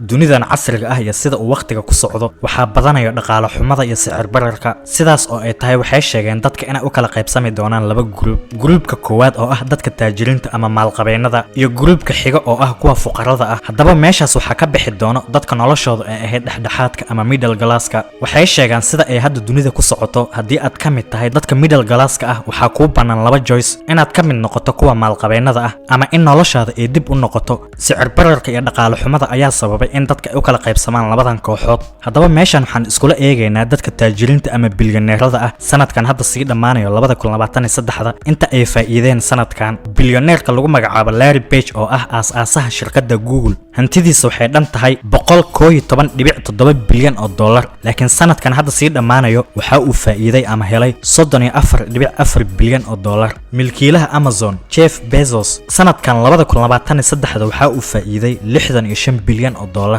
Dunidan casriga ah iyo sida uu wakhtiga ku socdo, waxaa badanaya dhaqaale xumada iyo sicir bararka. Sidaas oo ay tahay, waxay sheegeen dadka inay u kala qaybsami doonaan laba group: groupka koowaad oo ah dadka taajiriinta ama maalqabeennada, iyo groupka xiga oo ah kuwa fuqarada ah. Haddaba meeshaas waxaa ka bixi doono dadka noloshooda ay ahayd dhexdhexaadka ama middle classka. Waxay sheegaan sida ay hadda dunida ku socoto, haddii aad ka mid tahay dadka middle classka ah, waxaa kuu bannaan laba choice: inaad ka mid noqoto kuwa maalqabeennada ah ama in noloshaada ay dib u noqoto. Sicir bararka iyo dhaqaale xumada ayaa sababay in dadka ay u kala qaybsamaan labadan kooxood. Haddaba meeshan waxaan iskula eegaynaa dadka taajiriinta ama bilyaneerada ah sanadkan hadda sii dhammaanayo, 2023-da, inta ay faa'iideen sanadkan. Bilyaneerka lagu magacaabo Larry Page, oo ah aas-aasaha shirkadda Google, hantidiisa waxay dhan tahay 111.7 bilyan oo dollar, laakiin sanadkan hadda sii dhammaanayo waxa uu faa'iiday ama helay 34.4 bilyan oo dollar. Milkiilaha Amazon, Jeff Bezos, sanadkan 2023-da waxa uu faa'iiday 65 bilyan oo dollar.